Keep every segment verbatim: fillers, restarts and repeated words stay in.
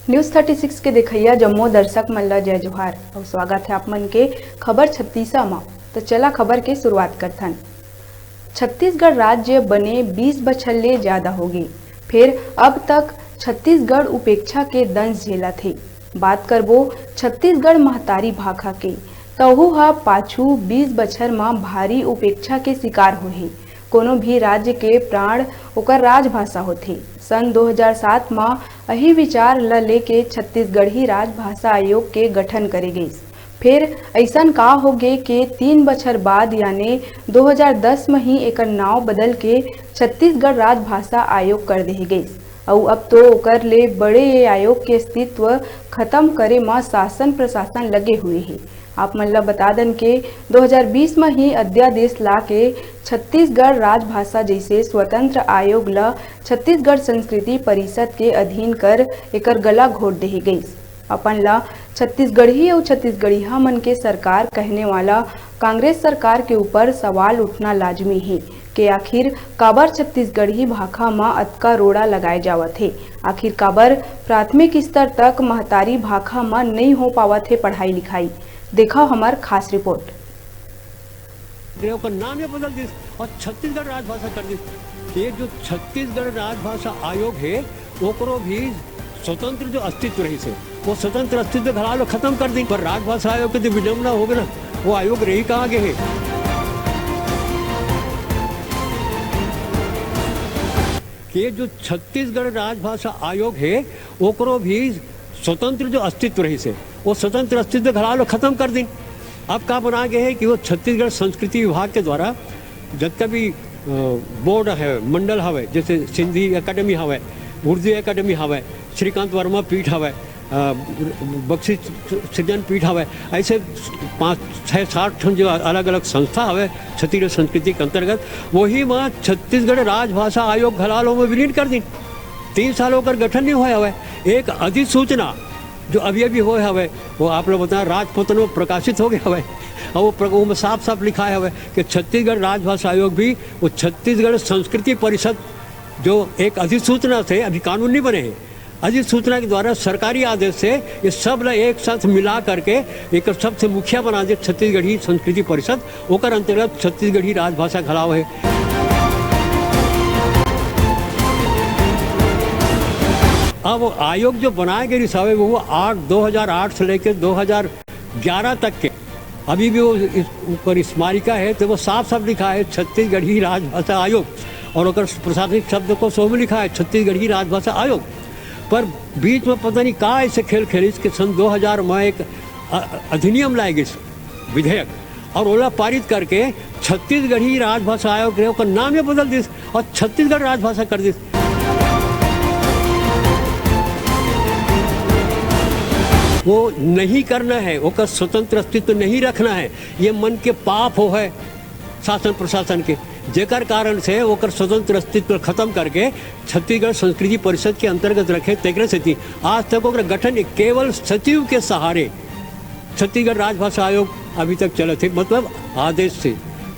News thirty six के देखइया जम्मो दर्शक मन ल जय जोहार अउ स्वागत हे आप मन के खबर छत्तीसा म। त चला खबर के शुरुआत करथन। छत्तीसगढ़ राज्य बने बीस बछर ले ज्यादा होगे, फेर अब तक छत्तीसगढ़ उपेक्षा के दंश झेलत हे। बात करबो छत्तीसगढ़ महतारी भाखा के, त ओहू ह पाछू बीस बछर म भारी उपेक्षा के शिकार होहे। कोनो भी राज्य के प्राण ओकर राजभाषा होथे। सन दो हज़ार सात म अही विचार ल लेके छत्तीसगढ़ी राजभाषा आयोग के गठन करे गइस। फेर अइसन का होगे के तीन बछर बाद, याने दो हज़ार दस म ही एकर नांव बदल के छत्तीसगढ़ राजभाषा आयोग कर देहे गइस। अउ अब तो ओकर ले बड़े ये आयोग के अस्तित्व खत्म करे म शासन प्रशासन लगे हुए हे। आप मन ल बता दन के दो हज़ार बीस म ही अध्यादेश ला के छत्तीसगढ़ राजभाषा जइसे स्वतंत्र आयोग ल छत्तीसगढ़ संस्कृति परिषद के अधीन कर एकर गला घोट देहे गइस। अपन ल छत्तीसगढ़ी अउ छत्तीसगढ़िया मन के सरकार कहने वाला कांग्रेस सरकार के ऊपर सवाल उठना लाजमी हे के आखिर काबर छत्तीसगढ़ी भाखा म अतका रोड़ा लगाए जावत हे? आखिर काबर प्राथमिक स्तर तक महतारी भाखा म नइ हो पावत हे पढ़ाई लिखाई? देखव हमर खास रिपोर्ट। ओकर नाम ये बदल दिस और छत्तीसगढ़ राजभाषा कर दिस। ये जो छत्तीसगढ़ राजभाषा आयोग है, ओकरो भी स्वतंत्र जो अस्तित्व रही से, वो स्वतंत्र अस्तित्व घला लो खत्म कर दी। पर राजभाषा आयोग के जो विडम्बना हो गए ना, वो आयोग रही कहाँ गए है? कि ये जो छत्तीसगढ़ राजभाषा आयोग है, ओकरो भी स्वतंत्र जो अस्तित्व रही से, वो स्वतंत्र अस्तित्व घला लो खत्म कर दी। अब का बना गए है कि वो छत्तीसगढ़ संस्कृति विभाग के द्वारा जतका भी, अ, बोर्ड है, मंडल हवे, जैसे सिंधी एकेडमी हवे, उर्दू एकेडमी हवे, श्रीकांत वर्मा पीठ हवे, अ, बख्शी सृजन पीठ हवे, ऐसे पाँच, छः, सात ठन जो अलग-अलग संस्था हवे छत्तीसगढ़ संस्कृति के अंतर्गत, वही म छत्तीसगढ़ राजभाषा आयोग घला लो में विलीन कर दी। तीन साल ओकर गठन नहीं होय हवे। एक अधिसूचना जो अभी-अभी होय हवे, वो आप लोग बता, राजपत्र में प्रकाशित हो गया हवे। और वो प्र-, वो में साफ-साफ लिखा है हवे कि छत्तीसगढ़ राजभाषा आयोग भी वो छत्तीसगढ़ संस्कृति परिषद जो एक अधिसूचना से अभी कानून नहीं बने हैं, अधिसूचना के द्वारा सरकारी आदेश से ये सब ला एक साथ मिला करके एक सबसे मुखिया बना दे छत्तीसगढ़ी संस्कृति परिषद, ओकर अंतर्गत छत्तीसगढ़ी राजभाषा घलाव है। अब आयोग जो बनाए गए रिसावे वो आठ, दो हज़ार आठ से लेकर दो हज़ार ग्यारह तक के, अभी भी वो इस ऊपर स्मारिका है, तो वो साफ साफ लिखा है छत्तीसगढ़ी राजभाषा आयोग, और ओकर प्रशासनिक शब्द को सो में लिखा है छत्तीसगढ़ी राजभाषा आयोग। पर बीच में पता नहीं का ऐसे खेल खेलिस कि सन दो हज़ार में एक अ-, अधिनियम लाए गए, विधेयक, और ओला पारित करके छत्तीसगढ़ी राजभाषा आयोग रहे, ओकर नाम ये बदल दिस और छत्तीसगढ़ राजभाषा कर दिस। वो नहीं करना है, ओकर स्वतंत्र अस्तित्व नहीं रखना है, ये मन के पाप हो है शासन प्रशासन के, जेकर कारण से ओकर स्वतंत्र अस्तित्व खत्म करके छत्तीसगढ़ संस्कृति परिषद के अंतर्गत रखे। तेकरे सेती आज तक ओकर गठन केवल सचिव के सहारे छत्तीसगढ़ राजभाषा आयोग अभी तक चलत हे, मतलब आदेश से,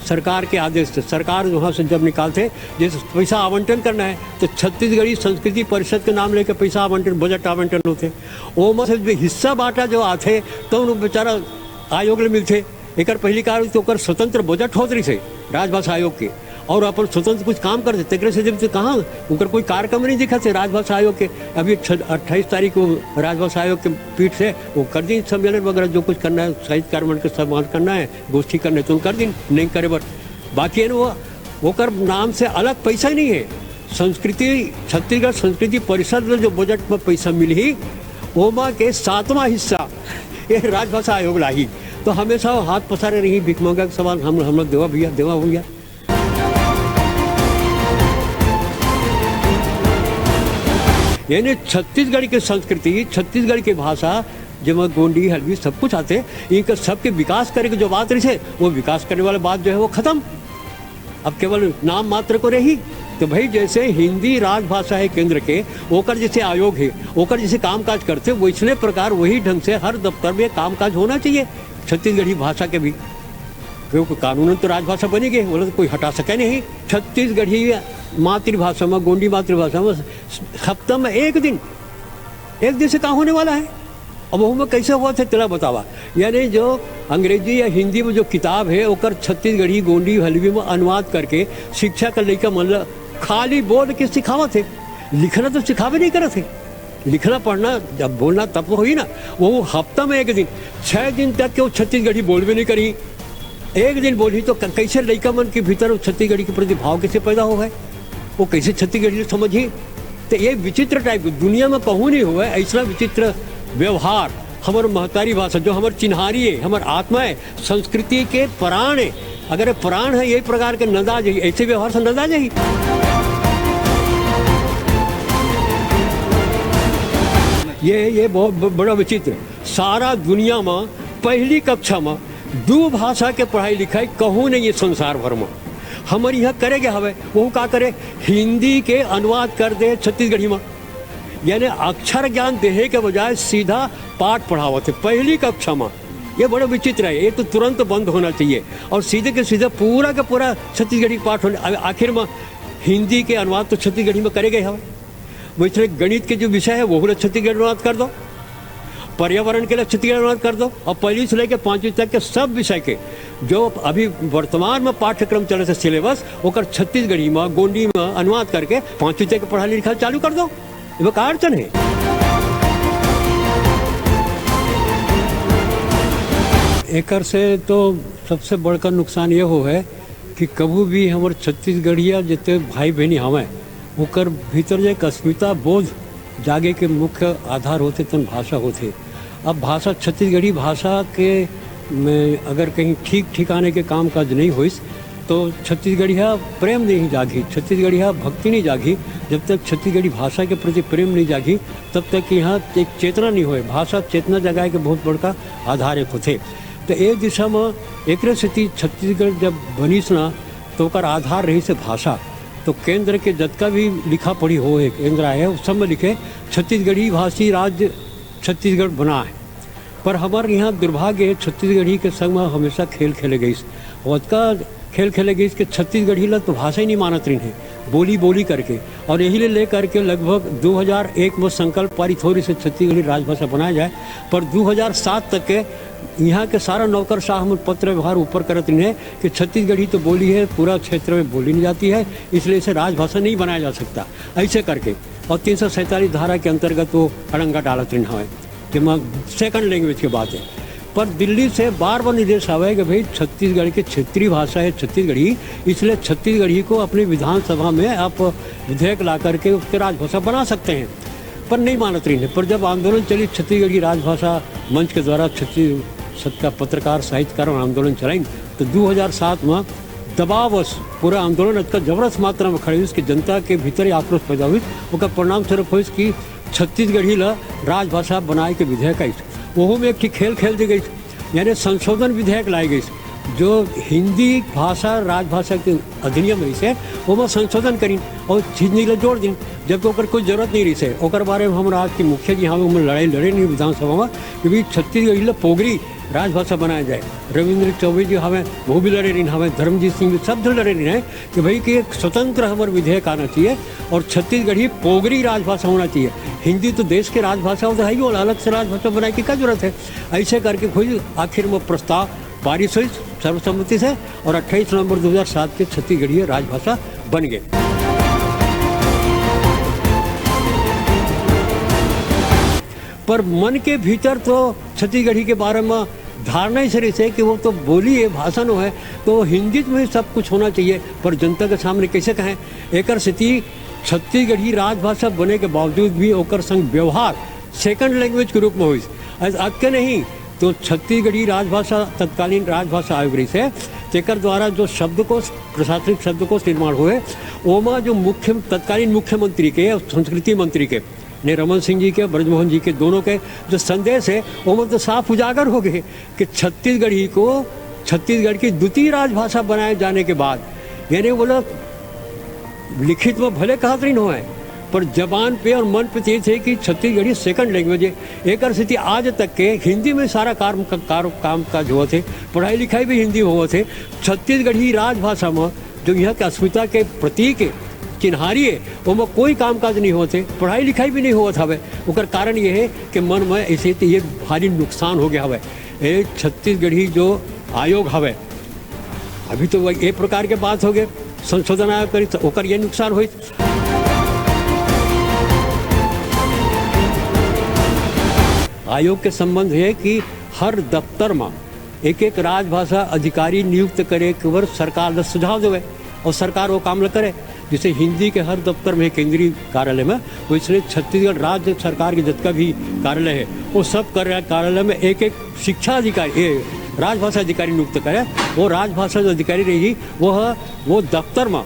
सरकार के आदेश से। सरकार वहाँ से जब निकालथे, जैसे पैसा आवंटन करना है, तो छत्तीसगढ़ी संस्कृति परिषद के नाम लेके पैसा आवंटन, बजट आवंटन होथे। ओमा से जो हिस्सा बांटा जो आथे, तो उन बेचारा आयोग ले मिलथे। एकर पहली कार तो ओकर स्वतंत्र बजट होत रहिसे राजभाषा आयोग के, और अपन स्वतंत्र कुछ काम करथे, तेकरे से जब से कहाँ ओकर कोई कार्यक्रम नहीं दिखत हे राजभाषा आयोग के। अभी छ-, अट्ठाईस तारीख को राजभाषा आयोग के पीठ से वो कर दी सम्मेलन वगैरह, जो कुछ करना है, साहित्यकार मन के सम्मान करना है, गोष्ठी करना है, तो कर दी, नहीं करे बर। बाकी है ना, वो ओकर नाम से अलग पैसा ही नहीं है। संस्कृति, छत्तीसगढ़ संस्कृति परिषद में जो बजट में पैसा मिलही, ओमा के सातवां हिस्सा ये राजभाषा आयोग लाही। तो हमेशा वो हाथ पसारे रही, भिखमंगा के समान, हम, हम लोग देवा भैया, देवा भैया। यानी छत्तीसगढ़ की संस्कृति, छत्तीसगढ़ की भाषा, जेमा गोंडी, हल्बी सब कुछ आथे, इनका सबके विकास करे के जो बात रहिसे, वो विकास करने वाला बात जो है वो खत्म। अब केवल नाम मात्र को रही। तो भाई, जैसे हिंदी राजभाषा है केंद्र के, ओकर जैसे आयोग है, ओकर जैसे कामकाज करथे, वैसने प्रकार वही ढंग से हर दफ्तर में कामकाज होना चाहिए छत्तीसगढ़ी भाषा के भी। क्योंकि कानूनन तो राजभाषा बनी गई, ओला तो कोई हटा सके नहीं। छत्तीसगढ़ी मातृभाषा में, गोंडी मातृभाषा में हफ्ता में एक दिन एक दिन से का होने वाला है? अब ओहू में कैसे होवत हे, तेला बतावा। यानी जो अंग्रेजी या हिंदी में जो किताब हे, ओकर छत्तीसगढ़ी, गोंडी, हल्बी में अनुवाद करके शिक्षा के लइका मन ल खाली बोल के सिखावत हे, लिखना तो सिखाबे नहीं करत हे। लिखना, पढ़ना, जब बोलना तब तो होही ना। वो हफ्ता में एक दिन, छह दिन तक के वो छत्तीसगढ़ी बोलबे नहीं करी, एक दिन बोलही तो क-, कैसे लइका मन के भीतर वो छत्तीसगढ़ी के प्रति भाव कैसे पैदा होवय? वो कैसे छत्तीसगढ़ी ल समझही? तो ये विचित्र टाइप के, दुनिया में कहूँ नहीं होवय ऐसा विचित्र व्यवहार। हमर महतारी भाषा, जो हमर चिन्हारी हे, हमर आत्मा हे, संस्कृति के प्राण हे, अगर ये प्राण हे, यही प्रकार के नंदा जाही, ऐसे व्यवहार से नंदा जाही। ये, ये बहुत ब-, बड़ा विचित्र। सारा दुनिया में पहली कक्षा में दू भाषा के पढ़ाई लिखाई कहूँ नहीं हे संसार भर में। हमर यहाँ करे गे हवय, वो का करे, हिंदी के अनुवाद कर दे छत्तीसगढ़ी में, यानी अक्षर ज्ञान देहे के बजाय सीधा पाठ पढ़ावत हे पहली कक्षा में। ये बड़ा विचित्र है, ये तो तुरंत बंद होना चाहिए और सीधे के सीधे पूरा का पूरा छत्तीसगढ़ी पाठ होने। आ-, आखिर में हिंदी के अनुवाद तो छत्तीसगढ़ी में करे गे हवय, वैसे गणित के जो विषय है, वो ला छत्तीसगढ़ी अनुवाद कर दो, पर्यावरण के लिए छत्तीसगढ़ी अनुवाद कर दो, और पहली से लेकर पांचवी तक के सब विषय के जो अभी वर्तमान में पाठ्यक्रम चलत हे, सिलेबस, ओकर छत्तीसगढ़ी में, गोंडी में अनुवाद करके पांचवी तक के पढ़ाई लिखाई चालू कर दो। एमे का अड़चन हे? एकर से तो सबसे बड़का नुकसान ये होवय कि कभू भी हमर छत्तीसगढ़िया जितने भाई बहिनी हवय, ओकर भीतर जो एक अस्मिता बोध जागे के मुख्य आधार होथे, तेन भाषा होथे। अब भाषा, छत्तीसगढ़ी भाषा के में अगर कहीं ठीक ठिकाने के काम काज नहीं होइस, तो छत्तीसगढ़िया प्रेम नहीं जागी, छत्तीसगढ़िया भक्ति नहीं जागी। जब तक छत्तीसगढ़ी भाषा के प्रति प्रेम नहीं जागी, तब तक यहाँ एक चेतना नहीं होए। भाषा चेतना जगाए के बहुत बड़का आधार एक होथे। तो ए दिशा में एकरे सेती छत्तीसगढ़ जब बनिस ना, तो ओकर आधार रहिस हे भाषा। तो केंद्र के जतका भी लिखा पढ़ी होए, केंद्र आए, उस सब में लिखे, "छत्तीसगढ़ी भाषी राज्य छत्तीसगढ़ बना है।" पर हमर यहाँ दुर्भाग्य हे, छत्तीसगढ़ी के संग में हमेशा खेल खेले गइस। अउ अतका खेल खेले गइस कि छत्तीसगढ़ी ल तो भाषा ही नहीं मानत रहिन हे, बोली बोली करके। और यही ले लेकर के लगभग दू हजार एक में संकल्प पारित होइस हे छत्तीसगढ़ी राजभाषा बनाया जाए, पर दू हजार सात तक के यहाँ के सारा नौकरशाह मन पत्र व्यवहार ऊपर करत रहिन हे कि छत्तीसगढ़ी तो बोली है, पूरा क्षेत्र में बोली नहीं जाती है, इसलिए इसे राजभाषा नहीं बनाया जा सकता, ऐसे करके। और तीन सौ सैंतालीस धारा के अंतर्गत वो अड़ंगा डालत रहिन हवय, जेमा सेकंड लैंग्वेज के बात है। पर दिल्ली से बार बार निर्देश आवे कि भाई, छत्तीसगढ़ की क्षेत्रीय भाषा है छत्तीसगढ़ी, इसलिए छत्तीसगढ़ी को अपनी विधानसभा में आप विधेयक ला करके उसके राजभाषा बना सकते हैं, पर नहीं मानत रहिन हे। पर जब आंदोलन चली, छत्तीसगढ़ी राजभाषा मंच के द्वारा छत्तीस सत का पत्रकार, साहित्यकार आंदोलन चलाइन, तो दू हजार सात में दबावश पूरा आंदोलन अतका जबरदस्त मात्रा में खड़े होइस कि जनता के भीतर ही आक्रोश पैदा होइस। ओकर परिणाम स्वरूप होइस कि छत्तीसगढ़ी ल राजभाषा बनाए के विधेयक आइस, ओहू में एक ठी खेल खेल दी गइस, यानी संशोधन विधेयक लाए गइस। जो हिंदी भाषा राजभाषा के अधिनियम रहिस हे, ओमा संशोधन करिन और हिंदी ल जोड़ दिन, जबकि ओकर कोई जरूरत नहीं रहिस हे। ओकर बारे में हमर आज के मुखिया जी हवे, ओमन लड़ाई लड़े नहीं विधानसभा में कि भाई, छत्तीसगढ़ी ल पोगरी राजभाषा बनाया जाए। रविंद्र चौबे जी हवे, वो भी लड़े रहिन हवे, धर्मजीत सिंह भी, सब झन लड़े रहिन हे कि भाई, कि एक स्वतंत्र हमर विधेयक आना चाहिए और छत्तीसगढ़ी पोगरी राजभाषा होना चाहिए। हिंदी तो देश के राजभाषा होता है ही, वो अलग से राजभाषा बनाए की क्या जरूरत है? ऐसे करके कोई आखिर में प्रस्ताव पारित होइस सर्वसम्मति से और अट्ठाईस नवंबर दो हज़ार सात के छत्तीसगढ़ी राजभाषा बन गए। पर मन के भीतर तो छत्तीसगढ़ी के बारे में धारणा ही से रहिस हे कि वो तो बोली है, भाषा नो है, तो हिंदी में ही सब कुछ होना चाहिए। पर जनता के सामने कैसे कहें? एकर सेती छत्तीसगढ़ी राजभाषा बने के बावजूद भी ओकर संग व्यवहार सेकंड लैंग्वेज के रूप में होइस। अतके नहीं, तो छत्तीसगढ़ी राजभाषा तत्कालीन राजभाषा आयोग रहिस हे, तेकर द्वारा जो शब्दकोश, प्रशासनिक शब्दकोश निर्माण होए, ओमा जो मुख्य, तत्कालीन मुख्यमंत्री के और संस्कृति मंत्री के, ने रमन सिंह जी के, ब्रजमोहन जी के, दोनों के जो संदेश है, ओमा तो साफ उजागर हो गए कि छत्तीसगढ़ी को छत्तीसगढ़ की द्वितीय राजभाषा बनाए जाने के बाद, यानी वो लोग लिखित में भले कहत रहिन होए, पर जबान पे और मन पे ये थे कि छत्तीसगढ़ी सेकंड लैंग्वेज है। एकर सेती आज तक के हिंदी में सारा काम, कार-, काम काज होवत हे, पढ़ाई लिखाई भी हिंदी में होवत हे। छत्तीसगढ़ी राजभाषा में जो यहाँ के अस्मिता के प्रतीक है, चिन्हारी हे, ओमा कोई कामकाज नहीं होत हे, पढ़ाई लिखाई भी नहीं होवत हवे। ओकर कारण ये हे कि मन में ऐसे तो ये भारी नुकसान हो गया हवे। ये छत्तीसगढ़ी जो आयोग हवे, अभी तो वही एक प्रकार के बात हो गए, संशोधन आयोग करी तो ओकर ये नुकसान होई। आयोग के संबंध है कि हर दफ्तर में एक एक राजभाषा अधिकारी नियुक्त करे के बर सरकार ला सुझाव देवे और सरकार वो काम ला करे। जैसे हिंदी के हर दफ्तर में, केंद्रीय कार्यालय में, वैसने छत्तीसगढ़ राज्य सरकार के जतका भी कार्यालय है, वो सब कार्य-, कार्यालय में एक एक शिक्षा अधिकारी, ए, राजभाषा अधिकारी नियुक्त करे। वो राजभाषा जो अधिकारी रही, वो ह-, वो दफ्तर में,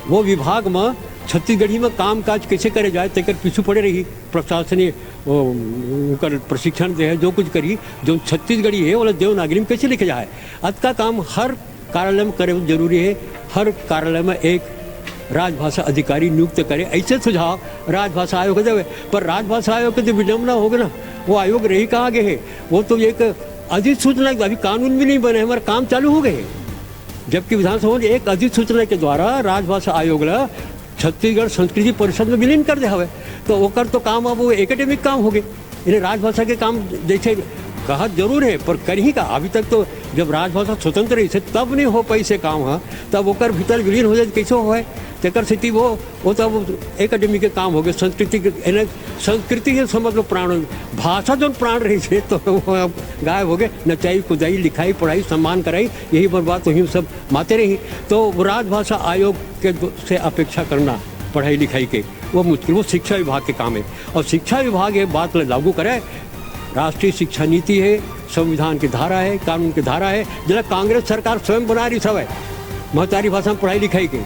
वो विभाग में छत्तीसगढ़ी में काम काज कैसे करे जाए, तेकर पीछू पड़े रही प्रशासनिक, ओ, उनकर प्रशिक्षण दे है, जो कुछ करी, जो छत्तीसगढ़ी है, ओला देवनागरी में कैसे लिखे जाए, अतका काम हर कार्यालय में करे जरूरी है। हर कार्यालय में एक राजभाषा अधिकारी नियुक्त करे, ऐसे सुझाव राजभाषा आयोग को देवे। पर राजभाषा आयोग के जो विडम्बना हो गए ना, वो आयोग रही कहाँ गए है? वो तो एक अधिसूचना, अभी कानून भी नहीं बने, हमारा काम चालू हो गए है। जबकि विधानसभा ने एक अधिसूचना के द्वारा राजभाषा आयोग ला छत्तीसगढ़ संस्कृति परिषद में विलीन कर दे हवे, तो ओकर तो काम अब वो एकेडमिक काम हो गए। इन्हें राजभाषा के काम जैसे कहा जरूर है, पर करही का? अभी तक तो जब राजभाषा स्वतंत्र रही से तब नहीं हो पाई से काम, हाँ, तब ओकर भीतर विलीन हो जाए, कैसे हो है? तेकर सेती वो, वो तो अब एकेडमी के काम हो गए, संस्कृति के, यानी संस्कृति के समझ लो प्राण, भाषा जो प्राण रही से तो वो अब गायब हो गए। नचाई, कुदाई, लिखाई, पढ़ाई, सम्मान कराई, यही बर्बाद तो हम सब माते रही। तो वो राजभाषा आयोग के दो-, से अपेक्षा करना पढ़ाई लिखाई के, वो मुश्किल, वो शिक्षा विभाग के काम है। और शिक्षा विभाग ये बात ल-, लागू करे। राष्ट्रीय शिक्षा नीति है, संविधान की धारा है, कानून की धारा है, जेला कांग्रेस सरकार स्वयं बना रही सब है, महतारी भाषा में पढ़ाई लिखाई के।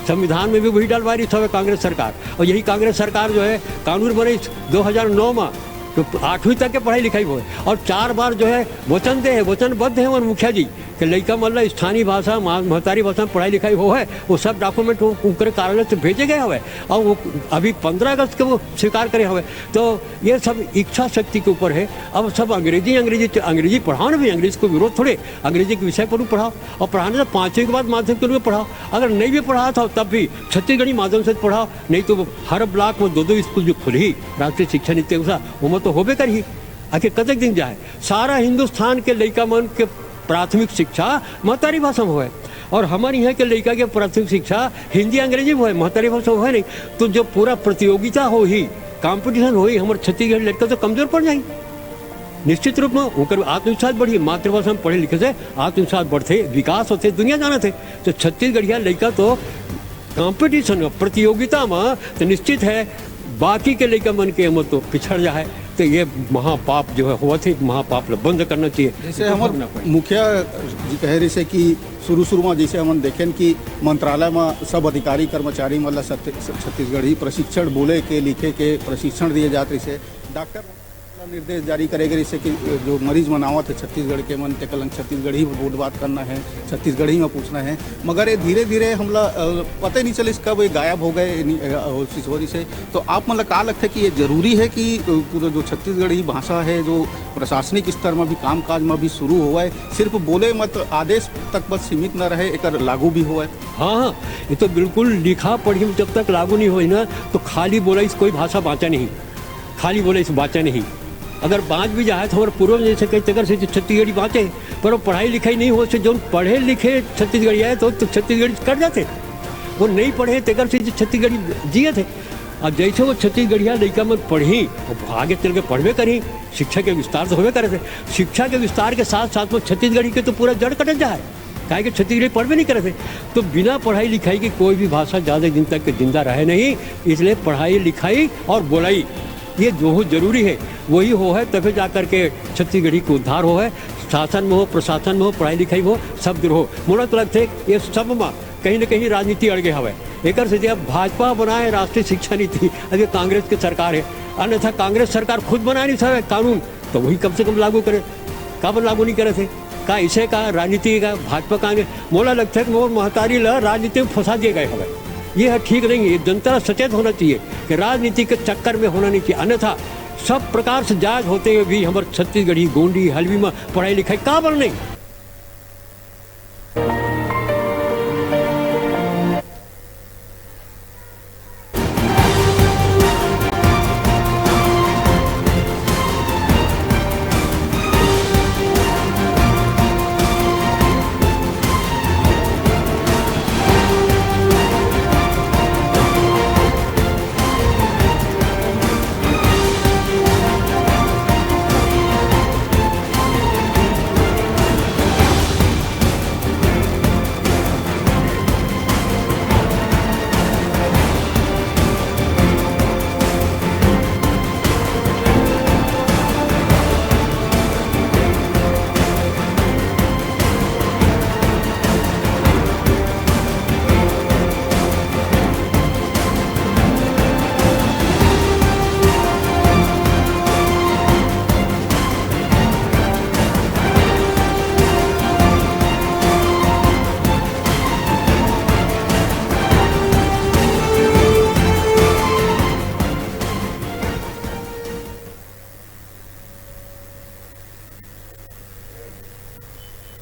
संविधान में भी वही डलवा रही सब है कांग्रेस सरकार। और यही कांग्रेस सरकार जो है कानून बनाई दो हज़ार नौ में, तो आठवीं तक के पढ़ाई लिखाई होए। और चार बार जो है वचन दे है, वचनबद्ध है हमारे मुखिया जी कि लइका मन ला स्थानीय भाषा, मा-, महतारी भाषा में पढ़ाई लिखाई हो है, वो सब डॉक्यूमेंट वो उनके कार्यालय से भेजे गए हवे। और वो अभी पन्द्रह अगस्त के वो स्वीकार करे हवे। तो ये सब इच्छा शक्ति के ऊपर है। अब सब अंग्रेजी, अंग्रेजी, अंग्रेजी पढ़ाओ ना भाई, अंग्रेजी को विरोध थोड़े, अंग्रेजी के विषय पर भी पढ़ाओ। और पढ़ाने से पाँचवीं के बाद माध्यमिक के लिए पढ़ाओ, अगर नहीं भी पढ़ा था तब भी छत्तीसगढ़ी माध्यम से पढ़ाओ। नहीं तो हर ब्लॉक में दो दो स्कूल जो खुलही राष्ट्रीय शिक्षा नीति के अनुसार, वो में तो होबे करही। आखिर कतक दिन जाए? सारा हिंदुस्तान के लइका मन के प्राथमिक शिक्षा महतारी भाषा में होए, और हमारे यहाँ के लइका के प्राथमिक शिक्षा हिंदी अंग्रेजी में होए, महतारी भाषा में होए नहीं। तो जो पूरा प्रतियोगिता होही, कंपटीशन होही, हमारे छत्तीसगढ़ लड़का तो कमजोर पड़ जाही। निश्चित रूप में उनकर आत्मविश्वास बढ़ी, मातृभाषा में पढ़े लिखे से आत्मविश्वास बढ़ते, विकास होते, दुनिया जानत है। तो छत्तीसगढ़िया लइका तो कंपटीशन, प्रतियोगिता में तो निश्चित है बाकी के लइका मन के एमा तो पिछड़ जाए। तो ये महापाप जो है होवत है, महापाप ला बंद करना चाहिए। जैसे हमर मुखिया जी कहे रहिसे कि शुरू-शुरू म जैसे हमन देखेन कि मंत्रालय म सब अधिकारी कर्मचारी मन ल सत्य-, छत्तीसगढ़ी प्रशिक्षण बोले के, लिखे के प्रशिक्षण दिए जात रहिसे। डॉक्टर निर्देश जारी करे गे रहिसे कि जो मरीज मन आवत हे छत्तीसगढ़ के मन, तेकर लंग छत्तीसगढ़ी म बोलबात करना है, छत्तीसगढ़ी म पूछना है। मगर ये धीरे-धीरे हमला, अ, पता ही नहीं चलिस कब ये गायब हो गए, ये नहीं, अ, अ, सिसोरी से। तो आप मन ल का लगथे कि ये जरूरी है कि, अ, पूरा जो छत्तीसगढ़ी भाषा है, जो प्रशासनिक स्तर में भी, कामकाज में भी शुरू होवय, सिर्फ बोले मत, आदेश तक बस सीमित न रहे, एकर लागू भी होवय? हाँ, हाँ, ये तो बिल्कुल लिखा पढ़ी में जब तक लागू नहीं होई ना, तो खाली बोलई से कोई भाषा बाँचा नहीं, खाली बोलई से बाँचा नहीं। अगर बाँच भी जाए तो हमारे पूर्वज जैसे कही, तेकर से छत्तीसगढ़ी बाँचे, पर वो पढ़ाई लिखाई नहीं हो से, जो पढ़े लिखे छत्तीसगढ़ी आए तो, तो छत्तीसगढ़ी कट जाते। वो नहीं पढ़े, तेकर से छत्तीसगढ़ी जिए थे। अब जैसे वो छत्तीसगढ़िया लइका मन पढ़ही, अब आगे चल के पढ़बे करही, शिक्षा के विस्तार तो होबे करे थे। शिक्षा के विस्तार के साथ साथ में छत्तीसगढ़ी के तो पूरा जड़ कटत जाए, काहे कि छत्तीसगढ़ी पढ़बे नहीं करे थे। तो बिना पढ़ाई लिखाई के कोई भी भाषा ज़्यादा दिन तक के जिंदा रहे नहीं, इसलिए पढ़ाई लिखाई और बोलाई ये जो जरूरी है, वही हो है, तभी जा करके छत्तीसगढ़ी को उद्धार हो है। शासन में हो, प्रशासन में हो, पढ़ाई लिखाई में हो, सब दूर हो। मोला तो लगथे ये सब में कहीं ना कहीं राजनीति अड़ गए हवे। एकर से अब भाजपा बनाए राष्ट्रीय शिक्षा नीति, अब ये कांग्रेस की सरकार है, अन्यथा कांग्रेस सरकार खुद बनाए नहीं सके कानून, तो वही कम से कम लागू करे। काबर लागू नहीं करे थे? का इसे का राजनीति का भाजपा कांग्रेस? मोला लगता है कि मोर महतारी ला राजनीति में फंसा दिए गए हवे। ये है ठीक नहीं है, ये जनता ला सचेत होना चाहिए कि राजनीति के चक्कर में होना नहीं चाहिए, अन्यथा सब प्रकार से जायज होते हुए भी हमारे छत्तीसगढ़ी, गोंडी, हलवी में पढ़ाई लिखाई काबर नहीं?